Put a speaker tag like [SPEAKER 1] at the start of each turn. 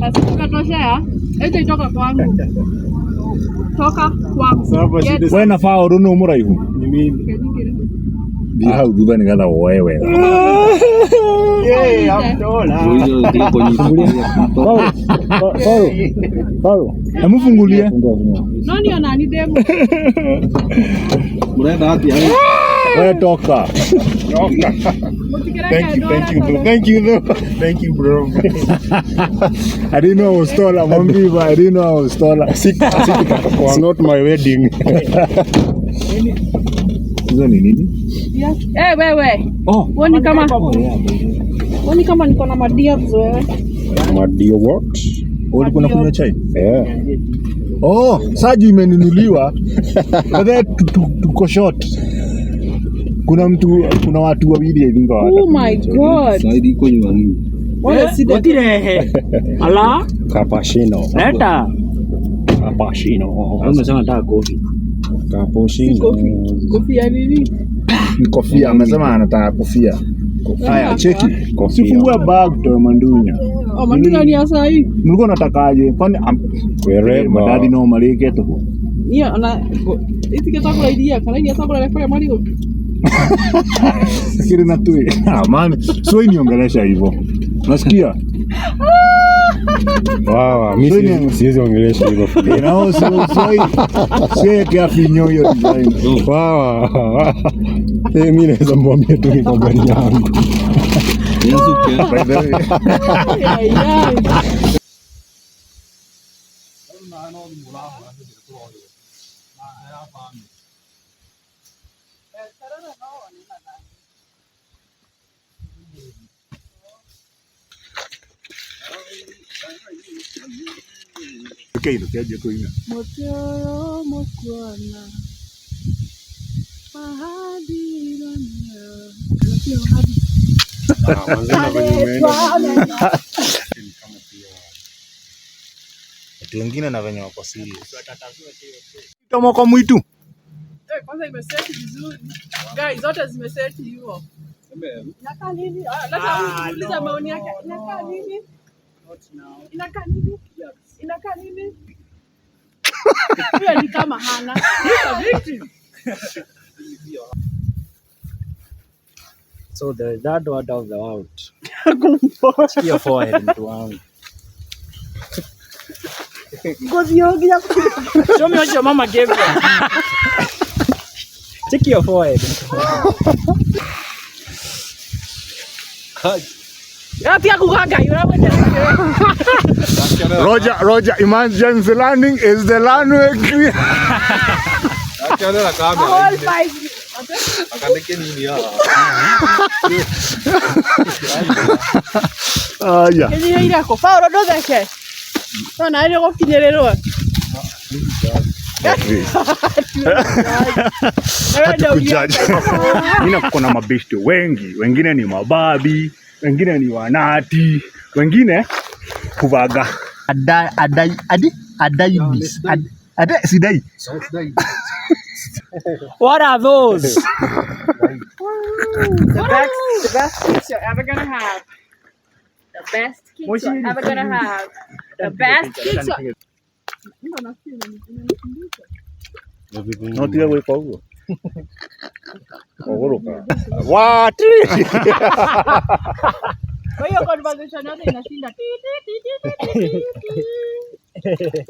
[SPEAKER 1] Sasa tukatoshea. Eti itoka kwangu. Toka kwangu.
[SPEAKER 2] Sasa shida
[SPEAKER 3] We na Paul nũ mũraihu?
[SPEAKER 2] ni mimi.
[SPEAKER 3] Thiĩ hau thutha nĩgetha woe wega.
[SPEAKER 2] Yeah, I'm taller.
[SPEAKER 3] Paul, Paul, Paul. Hebu fungulie.
[SPEAKER 1] Nani ona ni demu.
[SPEAKER 3] We toka.
[SPEAKER 2] Thank you, thank you, though. Thank you, though. Thank you, bro.
[SPEAKER 3] I didn't know I was taller, mwambie but I didn't know I was taller.
[SPEAKER 2] It's not my wedding.
[SPEAKER 3] Hizo ni nini?
[SPEAKER 1] Eh, wewe.
[SPEAKER 3] Oh.
[SPEAKER 1] Woni kama niko na madiabs wewe.
[SPEAKER 2] Madio what?
[SPEAKER 3] Ulikuwa unakunywa chai?
[SPEAKER 2] Yeah.
[SPEAKER 3] Oh, saju imenunuliwa. But then tuko short. Kuna mtu, kuna watu wawili, I think.
[SPEAKER 1] Oh my God. Wale si the
[SPEAKER 4] Gũtirehe. Ala,
[SPEAKER 2] Cappuccino.
[SPEAKER 4] leta.
[SPEAKER 2] Cappuccino.
[SPEAKER 4] Umesema nataka kofi.
[SPEAKER 2] Cappuccino.
[SPEAKER 1] Kofi ya nini?
[SPEAKER 3] Ni kofia, amesema anataka kofia. Haya, cheki.
[SPEAKER 2] Kofia.
[SPEAKER 3] Sifungue bag toe mandunya.
[SPEAKER 1] Oh, mandunya ni ya saa hii.
[SPEAKER 3] Mlikuwa natakaje? Kwani
[SPEAKER 2] Wereba.
[SPEAKER 3] madadi no marike tu.
[SPEAKER 1] Niyo ona itiketagũra iria kana iria tagũra kũrĩa marigũ.
[SPEAKER 3] Lakini na tu. Ah, man, sio niongelesha hivyo. Nasikia?
[SPEAKER 2] Wawa, mi siwezi ongelesha hivyo.
[SPEAKER 3] Nao sio sio sio kiafinyo hiyo design.
[SPEAKER 2] Wawa. Eh, mi naweza mwambia tu ni kwa gari yangu.
[SPEAKER 3] By the way.
[SPEAKER 1] Ai, ai.
[SPEAKER 3] Kĩndũ kĩanjia kũina.
[SPEAKER 1] Mũtĩ ũyũ mũkuona wahandirwo nĩo.
[SPEAKER 2] Ah, manze na venye umeenda.
[SPEAKER 5] Watu wengine na venye wako serious.
[SPEAKER 3] Tomo kwa mwitu.
[SPEAKER 1] Eh, kwanza imeseti vizuri. Guys, zote zimeseti hivyo. Inakaa nini? Ah, leta huyu tuulize maoni yake. Inakaa nini? Inakaa nini? Inakaa nini? Huyo ni kama hana. He's a victim.
[SPEAKER 4] So the third word of the world. Hiyo forehead, mtu wangu. Show me what your mama gave you. Check your forehead.
[SPEAKER 1] Tia kuga Ngai ũramwendera.
[SPEAKER 3] Roger, Roger, emergency landing is the runway clear?
[SPEAKER 1] All five.
[SPEAKER 3] Aya.
[SPEAKER 1] Kĩnyihĩire kũ? Paũlũ ndũtheke. No nawe nĩ ũgũkinyĩrĩrwo.
[SPEAKER 3] Hatukujaji. Mimi nako na mabeshte wengi, wengine ni mababi, wengine ni wanati, wengine kuvaga adai adai adi adai bis adai sidai.
[SPEAKER 4] What are those?
[SPEAKER 1] The best kicks you're ever gonna have. The best kicks you're ever gonna have. The best kicks you're.
[SPEAKER 3] No tiga gwĩka ũguo ũgũrũka what.
[SPEAKER 1] Kwa hiyo conversation yote inashinda ti, ti, ti, ti, ti, ti, ti.